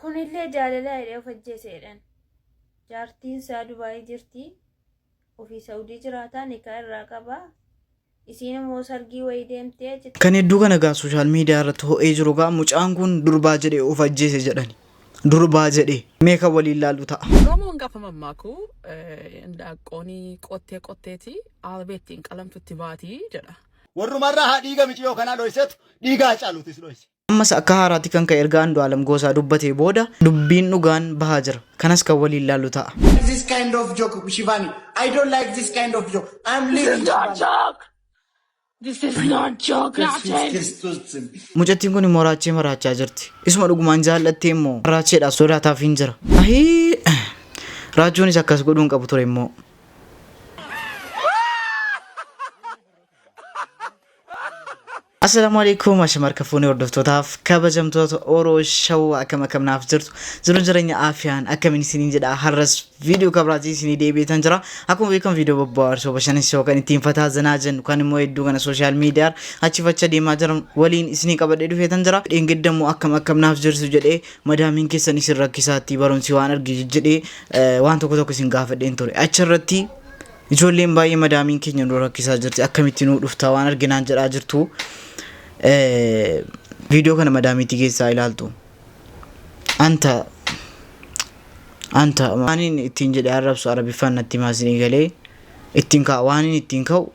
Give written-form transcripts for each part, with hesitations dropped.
Kunillee jaalalaa jedhee of ajjeese jedhan. Jaartiin isaa Dubaayii jirti. Ofii Saudii jiraataa nikaa irraa qaba. Isiin immoo sargii wayii deemtee achitti Kan hedduu kana gaa social media irratti ho'ee jiru gaa mucaan kun durbaa jedhee of ajjeese jedhani. Durbaa jedhee. Mee kan waliin laallu ta'a. Oromoon gaafa mammaaku indaaqqoon qottee qotteeti aalbee ittiin qalamtutti baati jedha. Warrumarraa haa dhiiga miciyoo kanaa dhoysetu dhiiga Hacaaluutis dhoyse. Ammas akka haaraatti kan ka'e erga Andu'aalam Goosaa dubbatee booda dubbiin dhugaan bahaa jira. Kanas kan waliin laallu ta'a. This kind of joke, Shivani. I don't like this kind of joke. I'm This is leaving, not Shivani. joke. This is not joke, Rache. Christus. Mucattiin kun immoo raachee maraachaa jirti. Isuma dhugumaan jaallattee immoo raacheedhaaf sodaataaf hin jira. Ahii raachuunis akkas godhuu hin qabu ture immoo. Assalaamu alaikum ashama harka fuunee hordoftootaaf kabajamtoota Oro Show akkam akkam naaf jirtu jiru jireenya aafiyaan akkamiin isiniin jedha har'as viidiyoo kabraatii isinii deebi'eetan jira akkuma beekamu viidiyoo bobbaarsoo bashannansiisoo kan ittiin fataa zanaa jennu kan immoo hedduu kana sooshaal miidiyaa achi facha deemaa jiran waliin isinii qabadhee dhufeetan jira dheengadda immoo akkam akkam naaf jirtu jedhee madaamiin keessan isin rakkisaatti barumsi waan arge jedhee waan tokko tokko isin gaafadheen ture achirratti Ijoolleen baay'ee madaamiin keenya nu rakkisaa jirti akkamitti nuu dhufta waan arginaan jedhaa jirtu. Viidiyoo kana madaamiitti keessaa ilaaltu. Anta anta waan inni ittiin jedhee arrabsu arabiffaan natti himaa isinii galee ittiin ka'a waan inni ittiin ka'u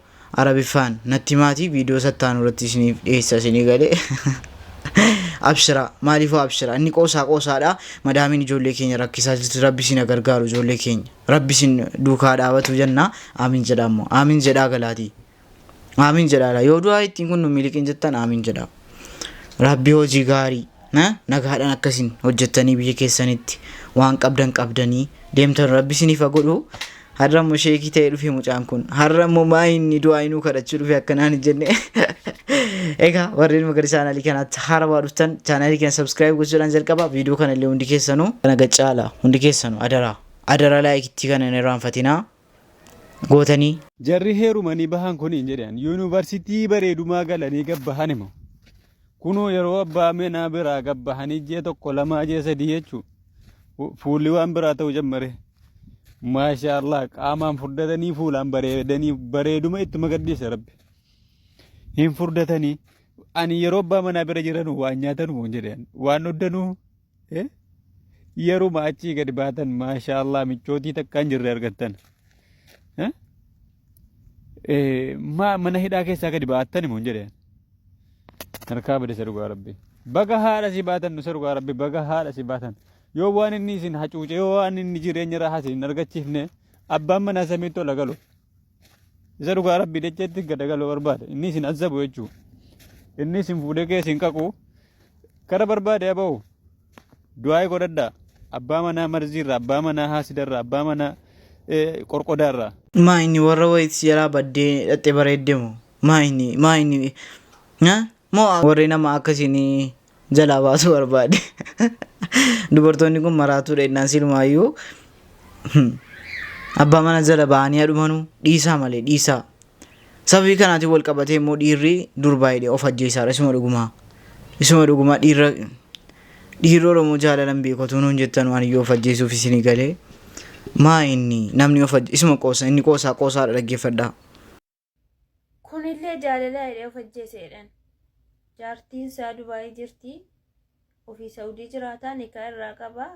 arabiffaan natti himaatii viidiyoo sattaanu irratti isiniif dhiyeessa isinii galee. Abshira maaliifuu abshira inni qoosaa qoosaadha madaamiin ijoollee keenya rakkisaa jirti rabbi isin haa gargaaru ijoollee keenya. Rabbi isin duukaa haa dhaabatu jenna. Aamin jedhaa immoo. Aamin jedhaa galaatii. Aamin jedhaa yoo du'aa ittiin kun nu miliqin jettan aamin jedhaa. Rabbi hojii gaarii na nagaadhaan akkasin hojjettanii biyya keessanitti waan qabdan qabdanii deemtan rabbi isiniif haa godhu. Har'a immoo sheekii ta'ee dhufe mucaan kun. Har'a immoo maa inni du'aa inuu kadhachuu dhufe akkanaan hin jenne. Egaa warreen gara chaanaalii kanaatti haarawaa dhuftan chaanaalii kana subscribe gochuudhaan jalqaba. Viidiyoo kana illee hundi keessanuu kana gaccaala hundi keessanuu adaraa. Adara like ittii kana hin irraanfatinaa gootanii. Jarri heerumanii bahan kun hin jedhan yuunivarsiitii bareedumaa galanii gad bahan immoo kunoo yeroo abbaa menaa biraa gad bahanii ji'a tokko lamaa ji'a sadii jechuu fuulli waan biraa ta'u jammare. Maashaa Allah qaamaan furdatanii fuulaan bareedanii bareeduma ittuma gadhiise rabbi. Hin furdatanii ani yeroo abbaa manaa bira jiranu waan nyaatanu hin jedhan waan hoddanuu Eh? Yeruma achii gadi baatan maashaa Allah michootii takka hin jirre argattan. Eh? Eh, maa mana hidhaa keessaa gadi baattan himu hin jedheen. Harkaa bade isa dhugaa rabbi. Baga haadha si baatan nu isa dhugaa rabbi baga haadha si baatan. Yoo waan inni isin hacuuce yoo waan inni jireenya irraa isin hin argachiifne abbaan manaa samiitti ol galu. Isa dhugaa rabbi dacheetti gad galuu barbaada. Inni isin azabu jechuudha. Inni isin fuudhee kee isin qaqu Kara barbaade haa ba'u. Du'aa'ii godhadhaa. Abbaa manaa marziirraa, abbaa manaa haasidarraa, abbaa manaa qorqodaarraa. Maa inni warra wayiit si jalaa baddee dhaxxe bareedde moo maa inni maa inni ha moo warri nama akkasiin jalaa baasuu barbaade dubartoonni kun maraatuudha jennaan silumaayyuu abbaa mana jala ba'anii adhumanuu dhiisaa malee dhiisaa Sababii kanaatiin wal qabatee immoo dhiirri durbaa hidhee of ajjeesaadha. Isuma dhugumaa. Isuma dhugumaa dhiirra dhiirri Oromoo jaalalan beekatu nuun jettan waan iyyuu of ajjeesuuf isinii galee. Maa inni namni of ajje isuma qoosa inni qoosaa qoosaadha dhaggeeffadhaa. Kunillee jaalalaa jedhee of ajjeese jedhan. Jaartiin isaa Dubaayii jirti. Ofii Saudii jiraataa nikaa irraa qaba.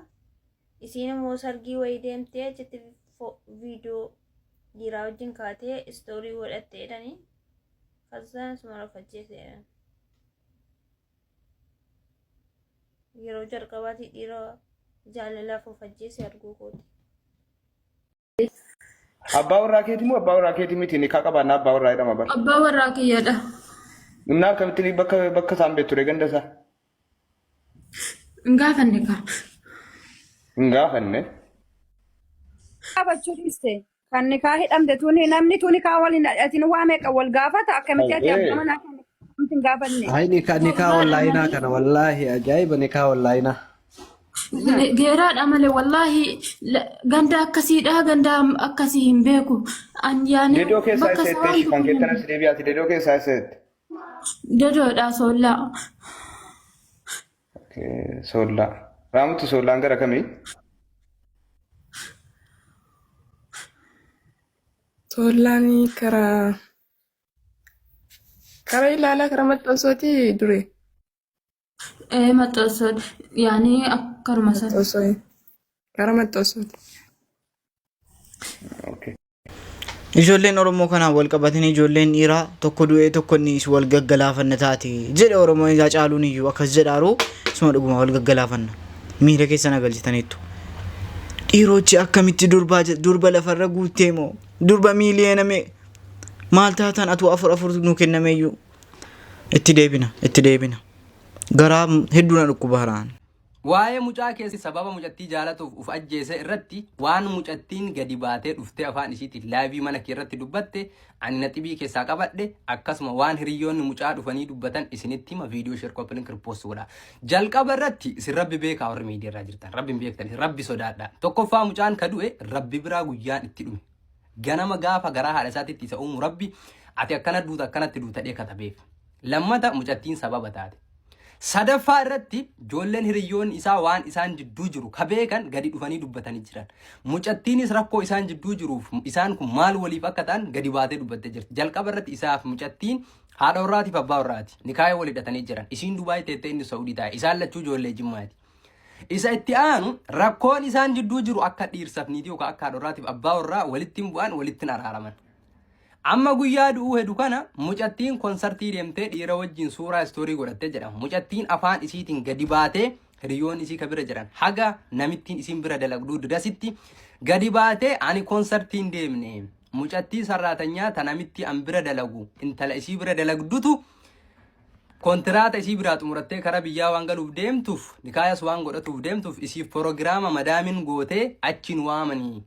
Isiin immoo sargii wayii deemtee achitti viidiyoo dhiiraa wajjin kaatee istoorii godhatte jedhanii kazzaan asuma of ajjeese jedhan. Yeroo jalqabaatii dhiira jaalalaaf of ajjeese arguu kooti. Abbaa warraa keeti moo abbaa warraa keeti miti nikaa qabaannaa abbaa warraa jedhama bara. Abbaa warraa kiyyadha. Innaa akkamitti bakka bakka isaan beektu ree ganda isaa? Hin gaafanne kaa. Hin gaafanne. Gaafachuu dhiiste. Kan nikaa hidhamte tuni namni tuni kaa waliin atin waa meeqa wal gaafata akkamitti ati abbaa manaa kan hin gaafanne. Ay nikaa nikaa Torbaadha onlaayinaa malee. kana wallaahi ajaa'iba nikaa onlaayinaa. Geeraadha malee wallaahi ganda akkasiidha ganda akkasii hin beeku. An yaani Dedoo keessaa bakka isa isaa jettee waan shifan tokko keetti anas deebi'aati dedoo keessaa isa jette. Dodoodha soollaa. Soollaa. Raamutti soollaan gara kamii? Soollaan karaa karaa ilaalaa karaa maxxansooti dure. Ee maxxansoo yaani akkanuma sana. Maxxansoo karaa maxxansooti. Okay. Ijoolleen Oromoo kanaan wal qabatanii ijoolleen dhiiraa tokko du'ee tokko inni wal gaggalaafanna taate jedhe Oromoon isaa caaluun iyyuu akkas jedhaaru isuma dhuguma wal gaggalaafanna. Miira keessa na galchitaniittu. Dhiirochi akkamitti durbaa durba lafarra guuttee moo durba miiliyoona mee maal taatan atuu afur afur nu kennameeyyuu itti deebina itti deebina. Garaa hedduu na dhukkuba haraan. Waa'ee mucaa keessi sababa mucattii jaalatuuf uf ajjeese irratti waan mucattiin gadi baatee dhuftee afaan isiitiin laayivii mana kee irratti dubbatte ani naxibii keessaa qabadhe akkasuma waan hiriyyoonni mucaa dhufanii dubbatan isinitti hima viidiyoo share copy link repost godha. Jalqaba irratti isin rabbi beekaa warri miidiyaa irraa jirtan rabbi hin beektan isin rabbi sodaadha. Tokkoffaa mucaan ka du'e rabbi biraa guyyaan itti dhume. Ganama gaafa garaa haadha isaatitti isa uumu rabbi ati akkana duuta akkanatti duuta dhee katabeef. Lammata mucattiin sababa taate. Sadaffaa irratti ijoolleen hiriyyoonni isaa waan isaan jidduu jiru ka beekan gadi dhufanii dubbatanii jiran. Mucattiinis rakkoo isaan jidduu jiruuf isaan kun maal waliif akka ta'an gadi baatee dubbattee jirti. Jalqaba irratti isaaf mucattiin haadha warraatiif abbaa warraati. Nikaaya wal hidhatanii jiran. Isiin Dubaay teettee inni Saudii taa'e. Isaan lachuu ijoollee Jimmaati. Isa itti aanu rakkoon isaan jidduu jiru akka dhiirsaaf niitii yookaan akka haadha warraatiif abbaa warraa walitti hin bu'an walitti hin araaraman. Amma guyyaa du'uu hedu kana mucattiin konsartii deemtee dhiira wajjin suuraa istoorii godhattee jedhama. Mucattiin afaan isiitiin gadi baatee hiriyoonni isii ka bira jiran haga namittiin isiin bira dalagduu dirasitti gadi baatee ani konsartiin deemne mucattii sarraatanyaa ta namittii an bira dalagu intala isii bira dalagdutu kontiraata isii biraa xumurattee kara biyyaa waan galuuf deemtuuf nikaayas waan godhatuuf deemtuuf isiif porogiraama madaamin gootee achiin waamanii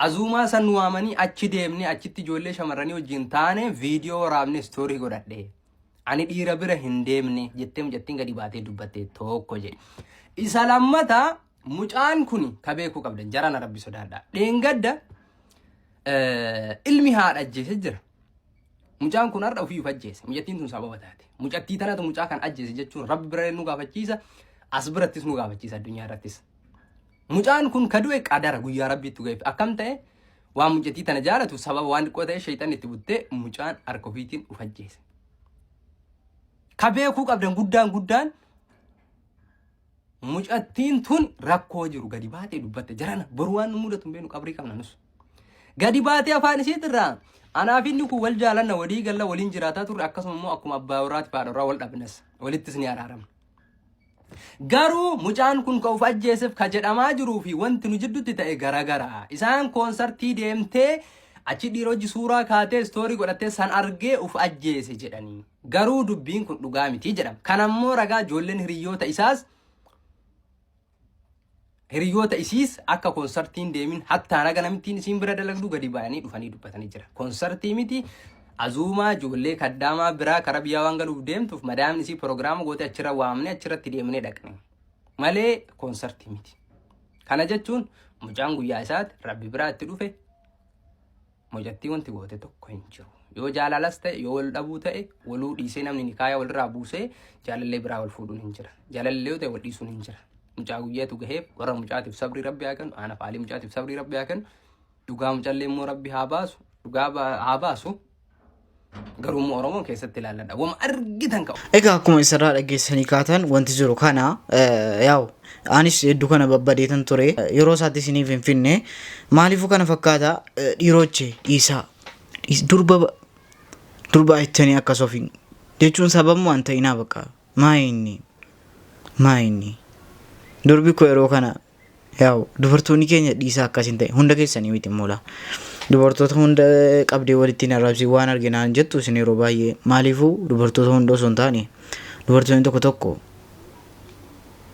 Azuumaa san nu waamanii achi deemnee achitti ijoollee shamarranii wajjin taane viidiyoo waraabnee istoorii godhadhe. Ani dhiira bira hin deemne jettee mucattiin gadi baatee dubbatte tokko jedhe. Isa lammataa mucaan kun ka beekuu qabdan jarana rabbi sodaadha. Dheengadda ilmi haadha ajjeese jira. Mucaan kun har'a ofii of ajjeese. Mucattiin tun sababa taate. Mucattii tanatu mucaa kan ajjeese jechuun rabbi bira nu gaafachiisa. As birattis nu gaafachiisa addunyaa irrattis. Mucaan kun ka du'e qadara guyyaa rabbiitti ga'eef akkam ta'e waan mucattii tana jaalatu sababa waan xiqqoo ta'e shayxanni itti buttee mucaan harka ofiitiin of ajjeese. Ka beekuu qabdan guddaan guddaan mucattiin tun rakkoo jiru gadi baatee dubbatte jarana boru waan nu mudatu hin beeknu qabrii qabna nus. Gadi baatee afaan isiitirraa anaaf inni kun wal jaalanna walii galla waliin jiraataa turre akkasuma immoo akkuma abbaa warraati fi haadha warraa wal dhabnas walittis ni araaramna. Garuu mucaan kun ka of ajjeesef ka jedhamaa jiruu fi wanti nu jiddutti ta'e garagara. Isaan koonsartii deemtee achi dhiira hojii suuraa kaatee istoorii godhattee san argee of ajjeese jedhanii. Garuu dubbiin kun dhugaa miti jedhama. Kanammoo ragaa ijoolleen hiriyyoota isaas Hiriyoota isiis akka konsartiin deemin hattaa naga namittiin isiin bira dalagdu gadi bayanii dhufanii dubbatanii jira. Konsartii miti azuumaa ijoollee kaddaamaa biraa kara biyyaa waan galuuf deemtuuf madaamni isii piroogiraama goote achirra waamne achirratti deemnee dhaqne malee konsartii miti. Kana jechuun mucaan guyyaa isaati rabbi biraa itti dhufe Mucattii wanti goote tokko hin jiru. Yoo jaalalas ta'e yoo wal dhabuu ta'e waluu dhiisee namni nikaaya walirraa buusee jaalallee biraa wal fuudhuun hin jira. Jaalallee yoo ta'e wal dhiisuun hin jira. Mucaa guyyaatu gaheef warra mucaatiif sabrii rabbi haa kennu aana faalii mucaatiif sabrii rabbi haa kennu dhugaa mucallee immoo rabbi haa baasu dhugaa haa baasu garuu immoo Oromoon keessatti ilaalladha. Wama argitan ka'u. Egaa akkuma isarraa dhageessanii kaatan wanti jiru kana yaa'u anis hedduu kana babbadeetan ture yeroo isaatti isiniif hin finne maaliifuu kana fakkaata dhiiroche dhiisaa durba durba jettanii akkas ofiin jechuun sababuma hin ta'inaa bakka maa inni maa inni durbi koo yeroo kana Yaa'u dubartoonni keenya dhiisaa akkas hin ta'e hunda keessanii miti immoo laa. Dubartoota hunda qabdee walitti hin arrabsiin waan arginaan jettu isin yeroo baay'ee maaliifuu dubartoota hunda osoo hin taane dubartoonni tokko tokko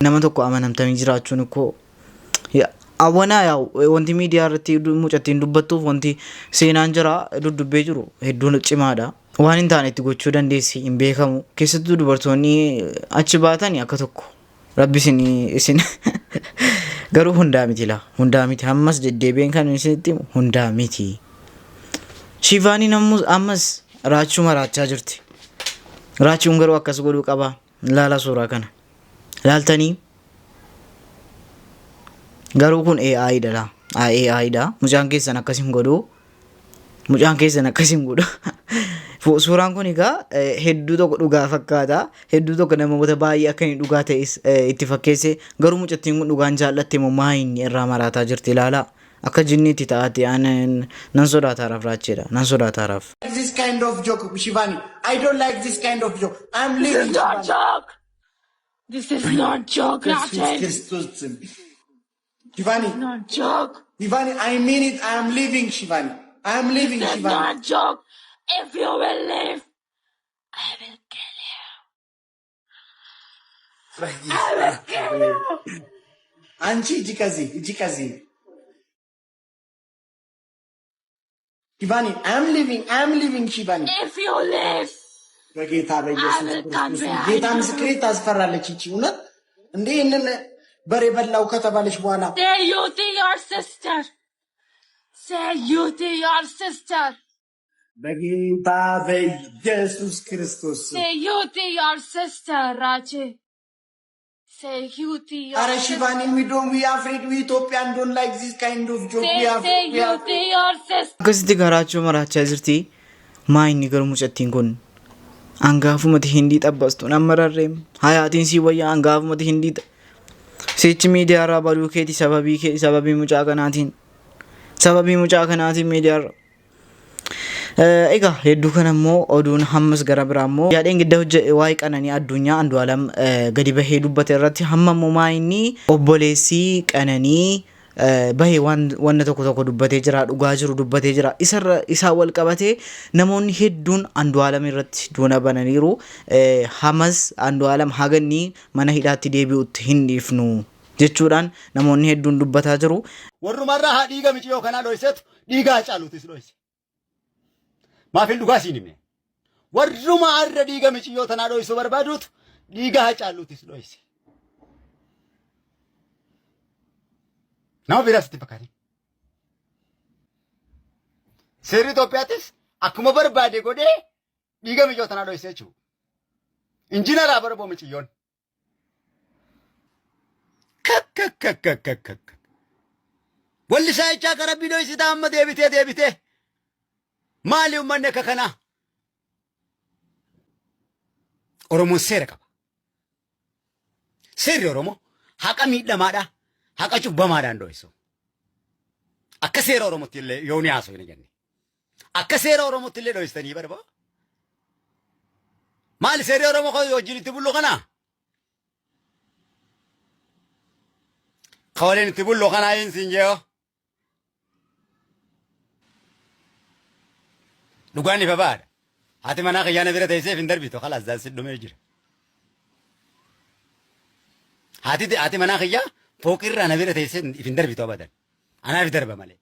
nama tokko amanamtanii jiraachuun ikkoo awwanaa yaa'u wanti miidiyaa irratti mucattiin dubbattuuf wanti seenaan jira duddubbee jiru hedduun cimaadha. Waan hin taane itti gochuu dandeessi hin beekamu keessattuu dubartoonni achi baatani akka tokko Rabbi isin isin garuu hundaa miti laa hundaa miti ammas deddeebi'een kan isinitti himu hundaa miti. Shivaaniin ammus ammas raachuu maraachaa jirti. Raachuun garuu akkas godhuu qaba. Laala suuraa kana. Laaltanii Garuu kun AI dha laa. AI dha. Mucaan keessan akkas hin godhu. Mucaan keessan akkas hin godhu. Suuraan kun egaa hedduu tokko dhugaa fakkaata. Hedduu tokko namoota baay'ee akka inni dhugaa ta'es itti fakkeesse. Garuu mucattiin kun dhugaan jaallatte moo maa inni irraa maraataa jirti ilaalaa. Akka jinni itti ta'aati nan sodaataaraaf raacheedha. Nan sodaataaraaf. This kind of joke, Shivani. I don't like this kind of joke. I'm This is leaving not Shivani. joke. This is not joke, ኢየሱስ Rache. ክርስቶስ ስም This Shivani, is not joke. Shivani, I mean it. I am leaving, Shivani. I am This leaving, is Shivani. not joke. If you will leave, I will kill you. I will kill you. አንቺ ሂጂ ከዚህ ሂጂ ከዚህ Shivani, I am leaving, I am leaving, Shivani. If you leave, በጌታ I በኢየሱስ will come ክርስቶስ ስም ጌታ behind ምስክሬ you. ታስፈራለች ይቺ እውነት እንዴ ይህንን በሬ በላው ከተባለች በኋላ Say you to your sister. Say you to your sister. በጌታ በኢየሱስ ክርስቶስ ስም Say you to your sister, Rache. Say you to your አረ ሺቫኒ sister. we don't we afraid we Ethiopian don't like this kind of joke Say we say afraid we you to afraid your sister. Akkasitti garaachuu maraachaa jirti. Maa inni garuu mucattiin kun hangaafumati hindii xabbastu nan mararreem. Hayaatiin sii wayyaa hangaafumati hindii sichi miidiyaa irraa baduu keeti sababii kee sababii mucaa kanaatiin sababii mucaa kanaatiin miidiyaa irra. Egaa hedduu kana immoo oduun hammas gara biraa immoo yaadheen gidda hojje waa'ee Qananii Addunyaa Andu'aalam gadi bahee dubbate irratti hamma immoo maa inni obboleessi Qananii bahee waan wanna tokko tokko dubbatee jira dhugaa jiru dubbatee jira isarra isaa wal qabatee namoonni hedduun Andu'aalam irratti duuna bananiiru hamas Andu'aalam haganni mana hidhaatti deebi'utti hin dhiifnu jechuudhaan namoonni hedduun dubbataa jiru. Warrumarraa haa dhiiga miciyoo kanaa dhoysetu dhiiga Hacaaluutis dhoyse. Maaf hin dhugaa siin himne? Warruma har'a dhiiga miciyyoo tanaa dhoysuu barbaadutu dhiiga Hacaaluutis dhoyse. Nama biraas itti fakkaatin. Seerri Itoophiyaattis akkuma barbaade godhee dhiiga miciyyoo tanaa dhoyse jechuudha. Injiinaraa barboo miciyyoon. Kakkakkakkakkakka. Wallisaa jechaa ka rabbii dhoysitaa amma deebitee deebitee. Maali uummanni akka kanaa? Oromoon seera qaba. Seerri Oromoo haqa miidhamaadha, haqa cubbamaadhaan dhoysu. Akka seera Oromootti illee yoo ni haasofne jenne. Akka seera Oromootti illee dhoysitanii barba. Maali seerri Oromoo kan wajjin itti bullu kanaa? Ka waliin itti bullu kanaa hin siin jeeoo. Dhugaan ifa baadha. Haati manaa kiyyaa na bira teesseef hin darbitu. Kalaas daansi dhumee jira. Haati haati manaa kiyyaa fooqirraa na bira teessee if hin darbitu abadan. Anaaf darba malee.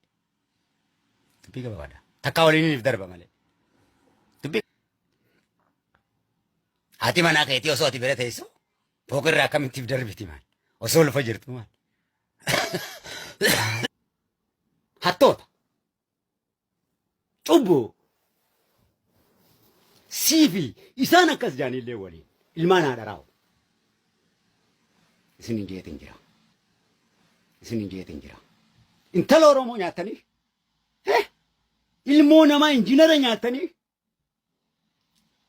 Dubbii gabaabadha. Takkaa waliin if darba malee. Dubbii haati manaa keetii osoo ati bira teessu fooqirraa akkamitti if darbiti maal? Osoo lafa jirtu maal? Hattoota. Cubbuu. Sii fi isaan akkas jaanillee waliin ilmaan haadha raa'u. Isin hin jeetin jira. Isin hin jeetin jira. Intala Oromoo nyaattanii? Eh? Ilmoo namaa injinara nyaattanii?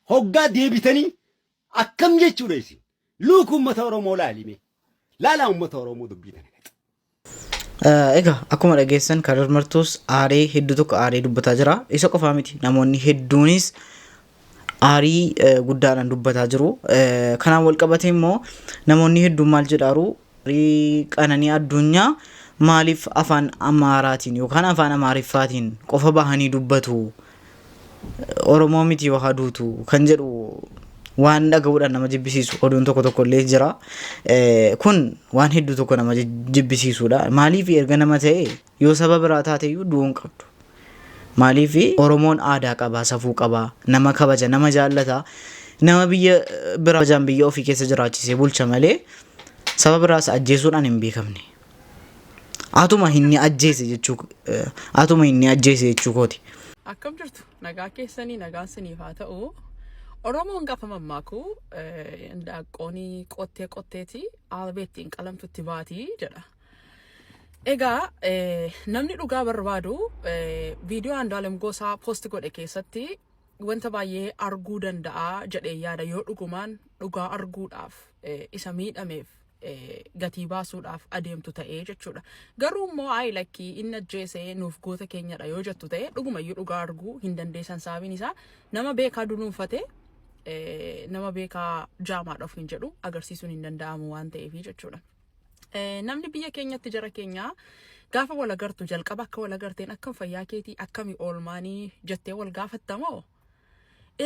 Hoggaa deebitanii akkam jechuudha isin? Luuk uummata Oromoo laalime. Laalaa uummata Oromoo dubbii tana gaxa. Egaa akkuma dhageessan Kadir Martuus aaree hedduu tokko aaree dubbataa jira. Isa qofaa miti namoonni hedduunis aarii guddaadhaan dubbataa jiru. Kanaan wal qabatee immoo namoonni hedduun maal jedhaaru Qananii Addunyaa maaliif afaan Amaaraatiin yookaan afaan Amaariffaatiin qofa bahanii dubbatu? Oromoo miti yoo haduutu kan jedhu waan dhaga'uudhaan nama jibbisiisu oduun tokko tokko illee jira. Kun waan hedduu tokko nama jibbisiisuudha. Maaliif erga nama ta'e yoo saba biraa taate iyyuu du'uu hin qabdu. Maaliif Oromoon aadaa qaba, safuu qaba, nama kabaja, nama jaallata, nama biyya biraa kabajaan biyya ofii keessa jiraachisee bulcha malee saba biraas ajjeesuudhaan hin beekamne. Atuma inni ajjeese jechuu atuma inni ajjeese jechuu kooti. Akkam jirtu nagaa keessanii nagaan siniif haa ta'u. Oromoon gaafa mammaaku indaaqqoon qottee qotteeti aalbee ittiin qalamtutti baati jedha. Egaa namni dhugaa barbaadu viidiyoo Andu'aalem Gosaa post godhe keessatti wanta baay'ee arguu danda'a jedhee yaada, yoo dhugumaan dhugaa arguudhaaf isa miidhameef gatii baasuudhaaf adeemtu ta'ee jechuudha. Garuu immoo ayi lakkii, inni ajjeesee nuuf goota keenyadha yoo jettu ta'e, dhugumayyuu dhugaa arguu hin dandeessan, sababiin isaa nama beekaa dunuunfate nama beekaa jaamaadha ofiin jedhu agarsiisuun hin danda'amu waan ta'eef jechuudha. Namni biyya keenyatti, jara keenya, gaafa wal agartu jalqaba akka wal agarteen akkam, fayyaa keetii, akkami oolmaanii jettee wal gaafattamoo,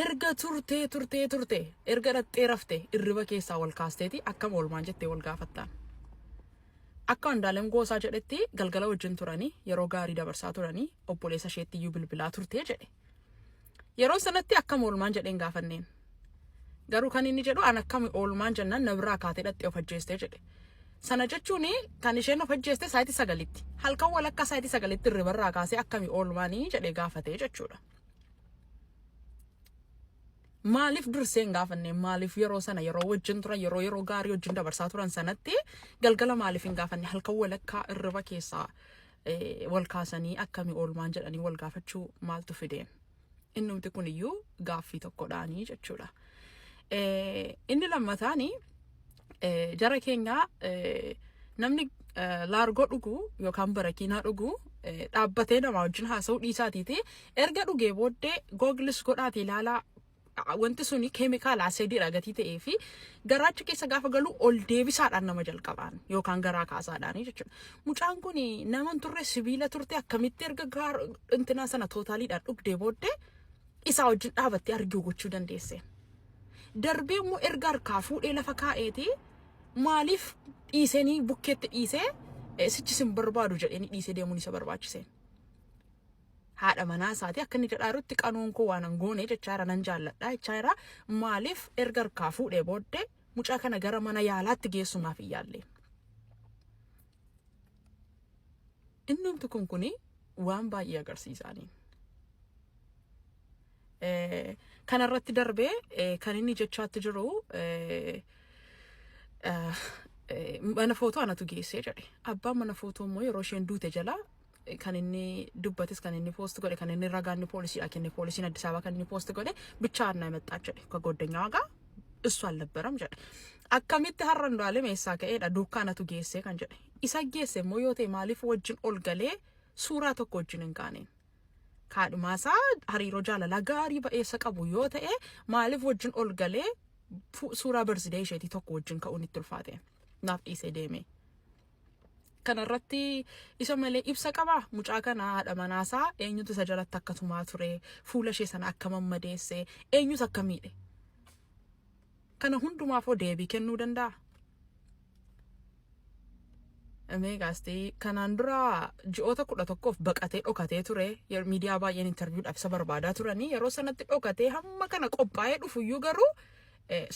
erga turtee turtee turtee, erga dhaxxee rafte irriba keessaa wal kaasteeti akkam oolmaan jettee wal gaafattaan? Akka Andu'aalem Goosaa jedhetti galgala wajjin turanii, yeroo gaarii dabarsaa turanii, obboleessa isheetti iyyuu bilbilaa turtee jedhe. Yeroo sanatti akkam oolmaan jedheen gaafanneen. Garuu kan inni jedhu an akkam oolmaan jennaan na biraa kaatee dhaxxee of ajjeestee jedhe. Sana jechuun kan isheen of ajjeeste sa'aatii 9tti. Halkan walakkaa sa'aatii 9tti irribarraa kaasee akkami oolmaanii jedhee gaafatee jechuudha. Maaliif dursee hin gaafanne? Maaliif yeroo sana, yeroo wajjin turan, yeroo gaarii wajjin dabarsaa turan sanatti galgala maaliif hin gaafanne? Halkan walakkaa irriba keessaa wal kaasanii akkami oolmaan jedhanii wal gaafachuu maaltu fideen? Innumti kun iyyuu gaaffii tokkodhaanii jechuudha. Inni lammataani, jara keenya, namni laargoo dhugu yookaan barakiinaa dhugu dhaabbatee namaa wajjin haasa'uu dhiisaatiiti, erga dhugee booddee googlis godhaati ilaalaa, wanti suni keemikaala asiidiidha gatii ta'ee fi garaacha keessa gaafa galu ol deebisaadhaan nama jalqabaan yookaan garaa kaasaadhaan jechuudha. Mucaan kun nama hin turre, sibiila turte, akkamitti erga gaar intinaa sana totallydhaan dhugdee booddee isaa wajjin dhaabattee arguu gochuu dandeesse? Darbee immoo erga harkaa fuudhee lafa kaa'eeti maaliif dhiisanii bukkeetti dhiisee sichi sin barbaadu jedhanii dhiisee deemuun isa barbaachise? Haadha manaa isaati akka inni jedhaa jirutti qanuun koo waan hin goone jechaa jira, nan jaalladha jechaa jira. Maaliif erga harkaa fuudhee booddee mucaa kana gara mana yaalaatti geessumaaf hin yaalle? Innumti kun kuni waan baay'ee agarsiisaanii. Kanarratti darbee kan inni jechaatti jiru mana footoo anatu geessee jedhe. Abbaan mana footoo immoo yeroo isheen duute jala kan inni dubbates, kan inni post godhe, kan inni ragaa inni poolisiidha kenne, poolisiin Addis Ababa kan inni post godhe ብቻዋን ነው የመጣች jedhe, ከጓደኛዋ ጋር እሱ አልነበረም jedhe. Akkamitti har'a Andu'aalem eessaa ka'eedha duukaa anatu geessee kan jedhe? Isa geesse immoo yoo ta'e maaliif wajjin ol galee suuraa tokko wajjin hin kaaneen? Kaadhimaasaa hariiroo jaalalaa gaarii ba'eessa qabu yoo ta'e maaliif wajjin ol galee suuraa birthday isheetii tokko wajjin ka'uun itti ulfaate? Naaf dhiisee deeme. Kanarratti isa malee ibsa qabaa? Mucaa kana, haadha manaasaa, eenyutu isa jalatti akka tumaa ture, fuula ishee sana akka mammadeesse, eenyutu akka miidhe? Kana hundumaafoo deebii kennuu danda'a? Meeqaasti kanaan dura ji'oota 11f baqatee dhokatee ture, miidiyaa baay'een interviewdhaaf isa barbaadaa turanii, yeroo sanatti dhokatee hamma kana qophaa'ee dhufuyyuu garuu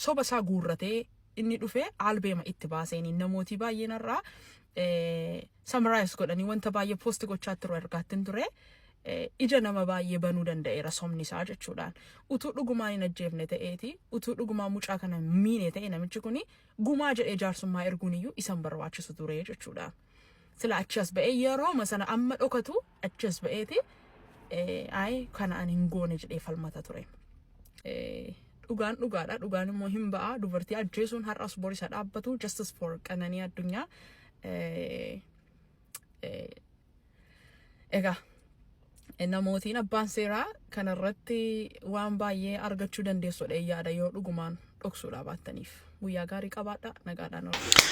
soba isaa guurratee inni dhufe albeema itti baaseen namootii baay'een irraa summarize godhanii wanta baay'ee post gochaa ture argaattiin ture. Ija nama baay'ee banuu danda'eera sobni isaa jechuudhaan. Utuu dhugumaan hin ajjeefne ta'eeti, utuu dhugumaan mucaa kana miine ta'e, namichi kuni gumaa jedhee jaarsummaa erguun iyyuu isan barbaachisu ture jechuudha. Sila achi as ba'ee yerooma sana amma dhokatu achi as ba'eeti ayi kana ani hin goone jedhee falmata ture. Dhugaan dhugaadha, dhugaan immoo hin ba'a. Dubartii ajjeesuun har'as borisa dhaabbatu. Justice for Qananii Addunyaa. Egaa namootiin abbaan seeraa kanarratti waan baay'ee argachuu dandeessudha yaada yoo dhugumaan dhoksuudhaa baattaniif. Guyyaa gaarii qabaadha, nagaadhaan oolaa.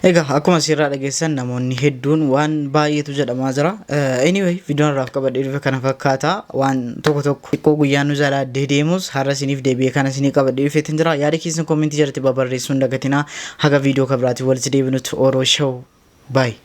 Egaa akkuma asirraa dhageessan namoonni hedduun waan baay'eetu jedhamaa jira. Anyway, viidiyoon irraaf qabadhee dhufe kana fakkaata. Waan tokko tokko xiqqoo guyyaan nu jalaa deemus har'a isiniif deebi'ee kana isinii qabadhee dhufeetin jira. Yaada keessan commentii jalatti babarreessuun dagatinaa. Haga viidiyoo kabiraatiin walitti deebinutti Oroo Show. Bye.